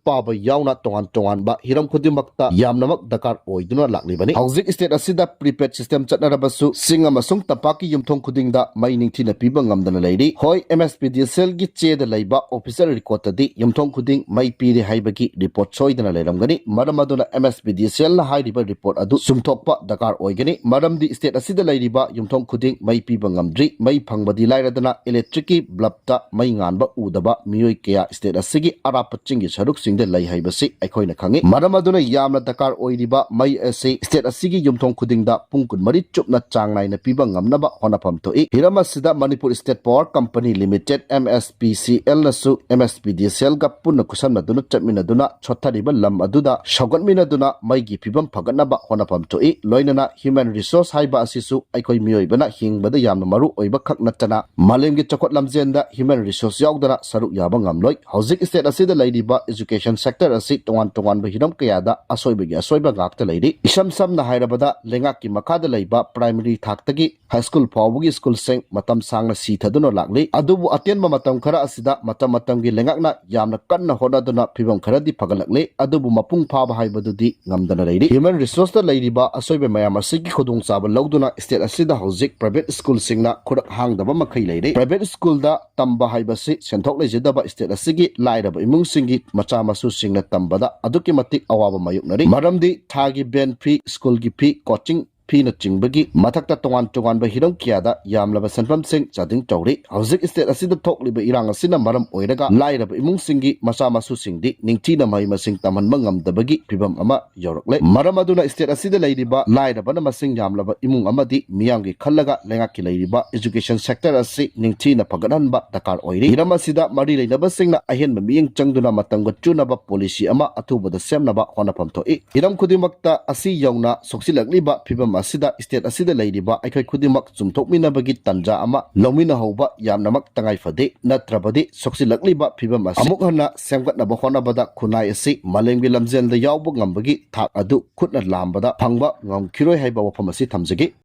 ꯄꯥꯕ ꯌꯥꯎꯅ ꯇꯣꯉꯥꯟ ꯇꯣꯉꯥꯟꯕ ꯍꯤꯔꯝ ꯈꯨꯗꯤꯡꯃꯛꯇ ꯌꯥꯝꯅꯃꯛ ꯗꯔꯀꯥꯔ ꯑꯣꯏꯗꯨꯅ ꯂꯥꯛꯂꯤꯕꯅꯤ꯫ ꯍꯧꯖꯤꯛ ꯁ꯭ꯇꯦꯠ ꯑꯁꯤꯗ ꯄ꯭ꯔꯤꯄꯦꯗ ꯁꯤꯁꯇꯦꯝ ꯆꯠꯅꯔꯕꯁꯨ ꯆꯤꯡ ꯑꯃꯁꯨꯡ ꯇꯝꯄꯥꯛꯀꯤ ꯌꯨꯝꯊꯣꯡ ꯈꯨꯗꯤꯡꯗ ꯃꯩ ꯅꯤꯡꯊꯤꯅ ꯄꯤꯕ ꯉꯝꯗꯅ ꯂꯩꯔꯤ꯫ ꯍꯣꯏ, M S P D S ꯑꯦꯜꯒꯤ ꯆꯦꯗ ꯂꯩꯕ ꯑꯣꯐꯤꯁꯤꯌꯦꯜ ꯔꯦꯀꯣꯔꯗꯇꯗꯤ ꯌꯨꯝꯊꯣꯡ ꯈꯨꯗꯤꯡ ꯃꯩ ꯄꯤꯔꯦ ꯍꯥꯏꯕꯒꯤ ꯔꯤꯄꯣꯔꯠ ꯁꯣꯏꯗꯅ ꯂꯩꯔꯝꯒꯅꯤ꯫ ꯃꯔꯝ ꯑꯗꯨꯅ M S P D S ꯑꯦꯜꯅ ꯍꯥꯏꯔꯤꯕ ꯔꯤꯄꯣꯔꯠ ꯑꯗꯨ ꯆꯨꯝꯊꯣꯛꯄ ꯗꯔꯀꯥꯔ ꯑꯣꯏꯒꯅꯤ꯫ ꯃꯔꯝꯗꯤ ꯁ꯭ꯇꯦꯠ ꯑꯁꯤꯗ ꯂꯩꯔꯤꯕ ꯌꯨꯝꯊꯣꯡ ꯈꯨꯗꯤꯡ ꯃꯩ ꯄꯤꯕ ꯉꯝꯗ꯭ꯔꯤ꯫ ꯃꯩ ꯐꯪꯕꯗꯤ ꯂꯥꯏꯔꯗꯅ ꯏꯂꯦꯛꯇ꯭ꯔꯤꯛꯀꯤ ꯕꯜꯕꯇ ꯃꯩ ꯉꯥꯟꯕ ꯎꯗꯕ ꯃꯤꯑꯣꯏ ꯀꯌꯥ ꯁ꯭ꯇꯦꯠ ꯑꯁꯤꯒꯤ ꯑꯔꯥꯞꯄ ꯆꯤꯡꯒꯤ ꯁꯔꯨꯛꯁꯤꯡꯗ ꯂꯩ ꯍꯥꯏꯕꯁꯤ ꯑꯩꯈꯣꯏꯅ ꯈꯪꯏ꯫ ꯃꯔꯝ ꯑꯗꯨꯅ ꯌꯥꯝꯅ ꯗꯔꯀꯥꯔ ꯑꯣꯏꯔꯤꯕ ꯃꯩ ꯑꯁꯤ ꯁ꯭ꯇꯦꯠ ꯑꯁꯤꯒꯤ ꯌꯨꯝꯊꯣꯡ ꯈꯨꯗꯤꯡꯗ ꯄꯨꯡ ꯀꯨꯟꯃꯔꯤ ꯆꯨꯞꯅ ꯆꯥꯡ ꯅꯥꯏꯅ ꯄꯤꯕ ꯉꯝꯅꯕ ꯍꯣꯠꯅꯐꯝ ꯊꯣꯛꯏ꯫ ꯍꯤꯔꯝ ꯑꯁꯤꯗ Manipur state power company limited, M S ꯄꯤ ꯁꯤ ꯑꯦꯜꯅꯁꯨ M S P D S ꯑꯦꯜꯒ ꯄꯨꯟꯅ ꯈꯨꯠꯁꯝꯅꯗꯨꯅ ꯆꯠꯃꯤꯟꯅꯗꯨꯅ ꯁꯣꯠꯊꯔꯤꯕ ꯂꯝ ꯑꯗꯨꯗ ꯁꯧꯒꯠꯃꯤꯟꯅꯗꯨꯅ ꯃꯩꯒꯤ ꯐꯤꯕꯝ ꯐꯒꯠꯅꯕ ꯍꯣꯠꯅꯐꯝ ꯊꯣꯛꯏ꯫ ꯂꯣꯏꯅꯅ ꯍ꯭ꯌꯨꯃꯦꯟ ꯔꯤꯁꯣꯔꯁ ꯍꯥꯏꯕ ꯑꯁꯤꯁꯨ ꯑꯩꯈꯣꯏ ꯃꯤꯑꯣꯏꯕꯅ ꯍꯤꯡꯕꯗ ꯌꯥꯝꯅ ꯃꯔꯨ ꯑꯣꯏꯕ ꯈꯛ ꯅꯠꯇꯅ ꯃꯥꯂꯦꯝꯒꯤ ꯆꯥꯎꯈꯠ ꯂꯝꯖꯦꯟꯗ ꯍ꯭ꯌꯨꯃꯦꯟ ꯔꯤꯁꯣꯔꯁ ꯌꯥꯎꯗꯅ ꯁꯔꯨꯛ ꯌꯥꯕ ꯉꯝꯂꯣꯏ꯫ ꯍꯧꯖꯤꯛ ꯁ꯭ꯇꯦꯠ ꯑꯁꯤꯗ ꯂꯩꯔꯤꯕ ꯑꯦꯖꯨꯀꯦꯁꯟ ꯁꯦꯛꯇꯔ ꯑꯁꯤ ꯇꯣꯉꯥꯟ ꯇꯣꯉꯥꯟꯕ ꯍꯤꯔꯝ ꯀꯌꯥꯗ ꯑꯁꯣꯏꯕꯒꯤ ꯑꯁꯣꯏꯕ ꯉꯥꯛꯇ ꯂꯩꯔꯤ꯫ ꯏꯁꯝ ꯁꯝꯅ ꯍꯥꯏꯔꯕꯗ ꯂꯩꯉꯥꯛꯀꯤ ꯃꯈꯥꯗ ꯂꯩꯕ ꯄ꯭ꯔꯥꯏꯃꯔꯤ ꯊꯥꯛꯇꯒꯤ ꯍꯥꯏ ꯁ꯭ꯀꯨꯜ ꯐꯥꯎꯕꯒꯤ ꯁ꯭ꯀꯨꯜꯁꯤꯡ ꯃꯇꯝ ꯁꯥꯡꯅ ꯁꯤꯊꯗꯨꯅ ꯂꯥꯛꯂꯤ꯫ ꯑꯗꯨꯕꯨ ꯑꯇꯦꯟꯕ ꯃꯇꯝ ꯈꯔ ꯑꯁꯤꯗ ꯃꯇꯝ ꯃꯇꯝꯒꯤ ꯂꯩꯉꯥꯛꯅ ꯌꯥꯝꯅ ꯀꯟꯅ ꯍꯣꯠꯅꯗꯨꯅ ꯐꯤꯕꯝ ꯈꯔꯗꯤ ꯐꯒꯠꯂꯛꯂꯤ꯫ ꯑꯗꯨꯕꯨ ꯃꯄꯨꯡ ꯐꯥꯕ ꯍꯥꯏꯕꯗꯨꯗꯤ ꯉꯝꯗꯅ ꯂꯩꯔꯤ꯫ ꯍ꯭ꯌꯨꯃꯦꯟ ꯔꯤꯁꯣꯔꯁꯇ ꯂꯩꯔꯤꯕ ꯑꯁꯣꯏꯕ ꯃꯌꯥꯝ ꯑꯁꯤꯒꯤ ꯈꯨꯗꯣꯡꯆꯥꯕ ꯂꯧꯗꯨꯅ ꯁ꯭ꯇꯦꯠ ꯑꯁꯤꯗ ꯍꯧꯖꯤꯛ ꯄ꯭ꯔꯥꯏꯚꯦꯠ ꯁ꯭ꯀꯨꯜꯁꯤꯡꯅ ꯈꯨꯔꯛ ꯍꯥꯡꯗꯕ ꯃꯈꯩ ꯂꯩꯔꯤ꯫ ꯄ꯭ꯔꯥꯏꯚꯦꯠ ꯁ꯭ꯀꯨꯜꯗ ꯇꯝꯕ ꯍꯥꯏꯕꯁꯤ ꯁꯦꯟꯊꯣꯛ ꯂꯩꯖꯗꯕ ꯁ꯭ꯇꯦꯠ ꯑꯁꯤꯒꯤ ꯂꯥꯏꯔꯕ ꯏꯃꯨꯡꯁꯤꯡꯒꯤ ꯃꯆꯥ ꯃꯁꯨꯁꯤꯡꯅ ꯇꯝꯕꯗ ꯑꯗꯨꯛꯀꯤ ꯃꯇꯤꯛ ꯑꯋꯥꯕ ꯃꯥꯌꯣꯛꯅꯔꯤ꯫ ꯃꯔꯝꯗꯤ ꯊꯥꯒꯤ ꯚꯦꯟ ꯐꯤ, ꯁ꯭ꯀꯨꯜꯒꯤ ꯐꯤ, ꯀꯣꯆꯤꯡ ꯐꯤꯅꯆꯤꯡꯕꯒꯤ ꯃꯊꯛꯇ ꯇꯣꯉꯥꯟ ꯇꯣꯉꯥꯟꯕ ꯍꯤꯔꯝ ꯀꯌꯥꯗ ꯌꯥꯝꯂꯕ ꯁꯦꯟꯐꯝꯁꯤꯡ ꯆꯥꯗꯤꯡ ꯇꯧꯔꯤ꯫ ꯍꯧꯖꯤꯛ ꯁ꯭ꯇꯦꯠ ꯑꯁꯤꯗ ꯊꯣꯛꯂꯤꯕ ꯏꯔꯥꯡ ꯑꯁꯤꯅ ꯃꯔꯝ ꯑꯣꯏꯔꯒ ꯂꯥꯏꯔꯕ ꯏꯃꯨꯡꯁꯤꯡꯒꯤ ꯃꯆꯥ ꯃꯁꯨꯁꯤꯡꯗꯤ ꯅꯤꯡꯊꯤꯅ ꯃꯍꯩ ꯃꯁꯤꯡ ꯇꯝꯍꯟꯕ ꯉꯝꯗꯕꯒꯤ ꯐꯤꯕꯝ ꯑꯃ ꯌꯧꯔꯛꯂꯦ꯫ ꯃꯔꯝ ꯑꯗꯨꯅ ꯁ꯭ꯇꯦꯠ ꯑꯁꯤꯗ ꯂꯩꯔꯤꯕ ꯂꯥꯏꯔꯕꯅ ꯃꯁꯤꯡ ꯌꯥꯝꯂꯕ ꯏꯃꯨꯡ ꯑꯃꯗꯤ ꯃꯤꯌꯥꯝꯒꯤ ꯈꯜꯂꯒ ꯂꯩꯉꯥꯛꯀꯤ ꯂꯩꯔꯤꯕ ꯑꯦꯖꯨꯀꯦꯁꯟ ꯁꯦꯛꯇꯔ ꯑꯁꯤ ꯅꯤꯡꯊꯤꯅ ꯐꯒꯠꯍꯟꯕ ꯗꯔꯀꯥꯔ ꯑꯣꯏꯔꯤ꯫ ꯍꯤꯔꯝ ꯑꯁꯤꯗ ꯃꯔꯤ ꯂꯩꯅꯕꯁꯤꯡꯅ ꯑꯍꯦꯟꯕ ꯃꯤꯠꯌꯦꯡ ꯆꯪꯗꯨꯅ ꯃꯇꯝꯒ ꯆꯨꯅꯕ ꯄꯣꯂꯤꯁꯤ ꯑꯃ ꯑꯊꯨꯕꯗ ꯁꯦꯝꯅꯕ ꯍꯣꯠꯅꯐꯝ ꯊꯣꯛꯏ꯫ ꯍꯤꯔꯝ ꯈꯨꯗꯤꯡꯃꯛꯇ ꯑꯁꯤ ꯌꯧꯅ ꯁꯣꯛꯆꯤꯜꯂꯛꯂꯤꯕ ꯐꯤꯕꯝ ꯑꯁꯤꯗ state ꯑꯁꯤꯗ ꯂꯩꯔꯤꯕ ꯑꯩꯈꯣꯏ ꯈꯨꯗꯤꯡꯃꯛ ꯆꯨꯝꯊꯣꯛꯃꯤꯟꯅꯕꯒꯤ ꯇꯥꯟꯖꯥ ꯑꯃ ꯂꯧꯃꯤꯟꯅꯍꯧꯕ ꯌꯥꯝꯅꯃꯛ ꯇꯉꯥꯏ ꯐꯗꯦ꯫ ꯅꯠꯇ꯭ꯔꯕꯗꯤ ꯁꯣꯛꯆꯤꯜꯂꯛꯂꯤꯕ ꯐꯤꯕꯝ ꯑꯁꯤ ꯑꯃꯨꯛ ꯍꯟꯅ ꯁꯦꯝꯒꯠꯅꯕ ꯍꯣꯠꯅꯕꯗ ꯈꯨꯟꯅꯥꯏ ꯑꯁꯤ ꯃꯥꯂꯦꯝꯒꯤ ꯂꯝꯖꯦꯜꯗ ꯌꯥꯎꯕ ꯉꯝꯕꯒꯤ ꯊꯥꯛ ꯑꯗꯨ ꯈꯨꯠꯅ ꯂꯥꯝꯕꯗ ꯐꯪꯕ ꯉꯝꯈꯤꯔꯣꯏ ꯍꯥꯏꯕ ꯋꯥꯐꯝ ꯑꯁꯤ ꯊꯝꯖꯒꯦ꯫